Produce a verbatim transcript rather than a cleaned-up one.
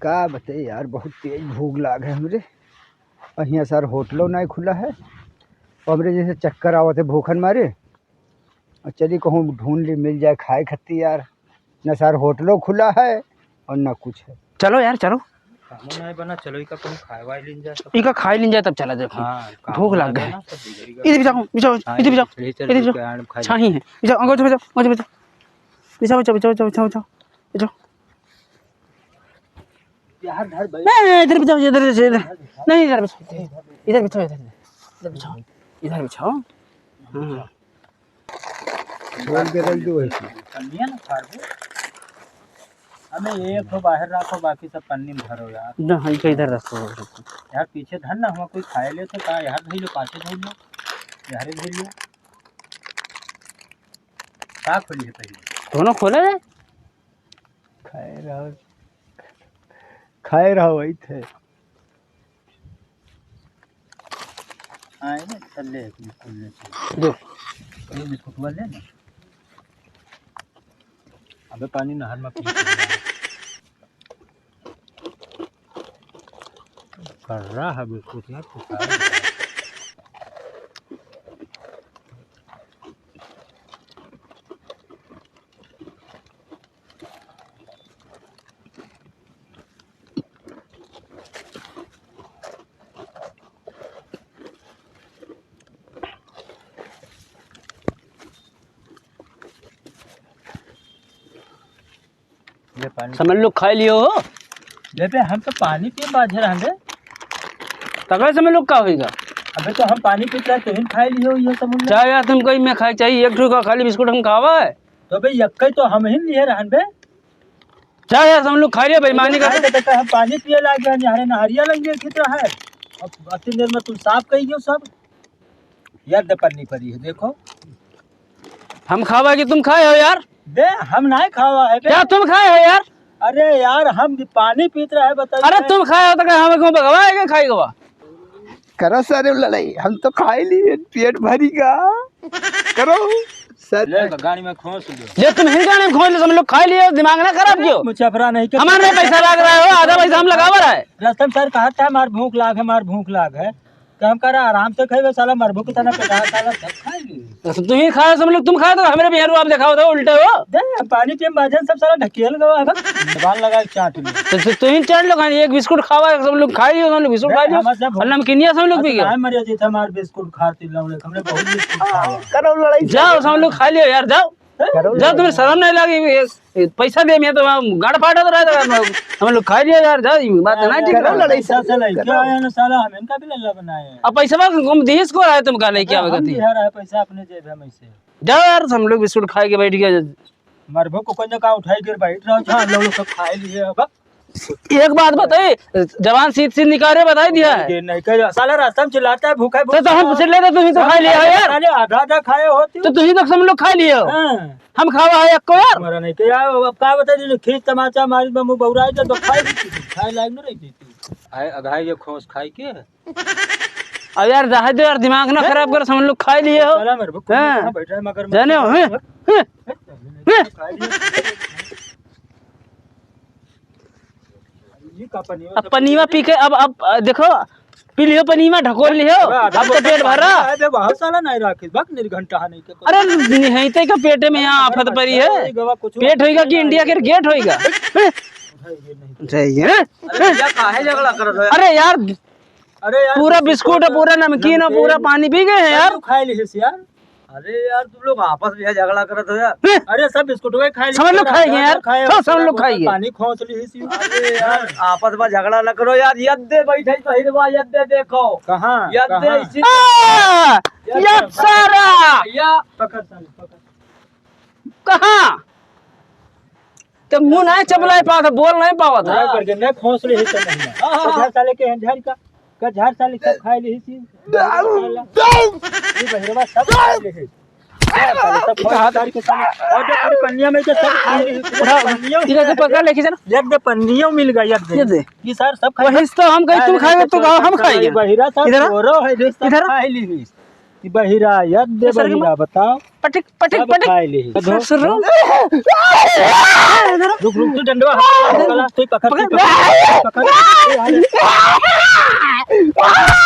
का बताई यार, बहुत तेज भूख लाग है हमरे। और हियाँ सार होटलो नाहीं खुला है। और हमरे जैसे चक्कर आवत है भूखन मारे। और चली कहूँ ढूंढ ली, मिल जाए खाए खत्ती यार। न सार होटलो खुला है और न कुछ है। चलो यार, चलो। खाना नाहीं बना, चलो इका कहूँ खाए वाए लीन जाए तब। इका खाए लीन जाए तब चला देखो। हाँ, काम भूख लाग बना गए। ना, सब बिगड़ गया। इधर बिछाओ, बिछाओ, हाँ, इधर ये बिछाओ, चलिए, चलिए, इधर बिछाओ। बिछाओ, आराम खाइए। छाही है। बिछाओ, अंगो बिछाओ, अंगो बिछाओ। बिछाओ, बिछाओ, बिछाओ, बिछाओ, बिछाओ। बिछाओ। यार, धर भाई। ए, ए, इधर बिछाओ, इधर, इधर, इधर। नहीं, इधर बिछाओ, इधर, इधर बिछाओ, इधर, इधर बिछाओ, इधर बिछाओ। हाँ। खोल के रख दो ऐसे। पन्निया ना फाड़ दे। अबे, एक ठो बाहर रखो, बाकी सब पन्नी में भरो यार। ना, इनके इधर रखो। यार, पीछे धर ना, हुआ कोई खाए ले तो का, यार, धइलो, पाछे धइलो, यार, धइलो। का खोली है पहले? दोनों खोले रे। खाए रहो, खाए रहो, वही थे। आए ना, चल ले, एक बिस्कुट ले चल। दो। ये बिस्कुटवा ले ना। अबे पानी नहर में पी। कर रहा है बिस्कुट यार, तू खा। ले पानी। समझ लो खाए लियो हो। ले बे, हम तो पानी पिए बाझे रहन दे। तगड़े समझ लो का होइगा? अबे तो हम पानी पीते हैं, तुहिन खाए लियो, ये समझ लो। चाहे यार तुम कहीं मैं खाए चाहिए, एक ठो का खाली बिस्कुट हम खावा है। तो बे, यक्के तो हम ही लिए रहन बे। जा यार, हम लोग खा लिया, बेईमानी कर। अरे बेटा, हम पानी पिए लागे हैं, यहाँ नहरिया लंगे खित रहा है। अब अति देर में तुम साफ कही हो सब। यार, दे पन्नी पड़ी है, देखो। हम खावा कि तुम खाए हो यार? बे, हम नहीं खावा है बे। क्या तुम खाए हो यार? अरे यार, हम भी पानी पीत रहे, बताइए। अरे तुम खाए हो तो क्या हमें क्यों भगवा है, क्या खाई गवा? करो सारे लड़ाई, हम तो खाई लिए, पेट भरी का। करो सर। ले, गाड़ी में खोस लो। ये तुम ही गाड़ी में खोस लो, हम लोग खाई लिए, दिमाग ना खराब कियो। मुचफरा नहीं कर। हमारे में पैसा लग रहा है, आधा पैसा हम लगावा रहा है। रस्तम सर कहा था, "मार भूख लाग है, मार भूख लाग है।" तो हम कह रहा, "आराम से खाइए, साला मरबो की तरह पेटा, साला सब खाई लिए।" तो तुम ही खाए, सब लोग तुम खाए, तो हमारे भी हेरू आप दिखाओ तो उल्टे हो। दे, पानी के बाजन सब साला ढकेल गवा है, बस। जबान लगा के चाट लो। तो, तो तुम ही चाट लो, खाली एक बिस्कुट खावा, सब लोग खाई लियो, सब लोग बिस्कुट दे, खाई लियो। हम सब और नमकीनिया सब लोग पी गए। मरिया जी था, हमार बिस्कुट खाती लौड़े, हमने बहुत बिस्कुट खावा। करो लड़ाई। जाओ, सब लोग खा लियो यार, जाओ। करो जाओ, लड़ाई। तुम्हें शर्म नहीं लगी? ये, ये पैसा दे, मैं तो वहाँ गाड़ फाटा तो रहता है, हम लोग खा लियो यार, जाओ, ये बात ना ठीक करो है। लड़ाई। पैसा से नहीं, क्या है ना साला, हम इनका भी लल्ला बनाए हैं। अब पैसा हम दिस को रहा है, तुम कहा नहीं क्या हम होगा थी? दिया रहा है पैसा अपने जेब में से। जाओ यार, हम लोग बिस्कुट खा के बैठ गए। मरबो को कोई ना कहाँ उठाई गिर बैठ रहा, जहाँ लोग सब खाए लिए अब। एक बात बताई, जवान सीध सीध निकारे बताई दिया है। ये नहीं कह, साला रास्ता में चिल्लाता है, "भूखा है, तो, तो हम भूखा है।" चिल्ले थे, तुम ही तो खा लिया है यार। साले आधा आधा खाए होती। तो तुम ही तो सब लोग खा लिए हो। हाँ। हम खावा है एक को यार। हमारा नहीं कह, यार, अब का बताई, जो खींच तमाचा मारी, बमू बौराई, तो खाई भी थी, खाए लायक नहीं रहती थी। आए, अघाई ये खोस खाई के। अब यार, जाहे दो यार, दिमाग ना खराब कर, सब लोग खाई लिए हो। साला मेरे को हाँ। कहाँ बैठा है मगर जाने हो, हैं? हैं? हैं? खाई लिए। ये का पनीवा अब सब पनीवा पी के, अब, अब, अ, देखो, पी लियो पनीवा, ढकोल लियो, अबे, आधा अब तो बोतल पेट भरा। पानी है, बे, बहुत साला नहीं राखी, बक निर्घंटा है नहीं के। अरे, निहैते का पेटे में यहाँ आफत परी है। गवा कुछ पेट होइगा कि इंडिया के गेट होइगा? हैं? उठाइए नहीं। उठाइए, हैं? अरे, भैया, काहे झगड़ा करत हो यार? अरे यार, अरे यार, पूरा बिस्कुट बिस्कुट है, पूरा नमकीन है, नमकीन। पूरा पानी पी गए हैं यार। सब खाए लिहिस यार। अरे यार, तुम लोग आपस में झगड़ा करत हो यार। हैं? अरे सब बिस्कुट वही खाए लिहिस, सब लोग खाए गए यार। खाए सब, सब लोग खाए गए। पानी खोस लिहिस। अरे यार, आपस में झगड़ा न करो यार। यद्दे बैठे बहिरवा, यद्दे देखो। कहाँ? यद्दे कहाँ? इसी आ! यद्दे यद सारा! या पकड़ साले, पकड़। कहाँ? तो मुंह नहीं चपलाए पावत है, बोल नहीं पावत है। हाँ, करके नहीं खोस लिहिस तो नहीं। हाँ, हाँ, हाँ। झार साले के हैं, झार का, का झार साले सब खाए लिहिस। डाल, डाल। ये बहिरवा सब खाए लिहिस। झार साले सब खाए लिहिस। और जो पूरी पन्निया में के सब खाए लिहिस। उठा, पन्नियों इधर से पकड़ लेके चल। एक दे पन्नियों मिल गई, एक दे। ये दे। ये सार सब खाए। वही तो हम कहीं तुम खाएगा तो हम खाएंगे। बहिरा साहब इधर आ। बोरो है, जो सब इधर आ। खाए लिहिस। ई बहिरा, याद दे बहिरा, बताओ। पटक, पटक, सब पटक। खाए ली। ससुरो। रुक, रुक, तू डंडवा हाथ में पकड़, तू पकड़, तू पकड़, पकड़।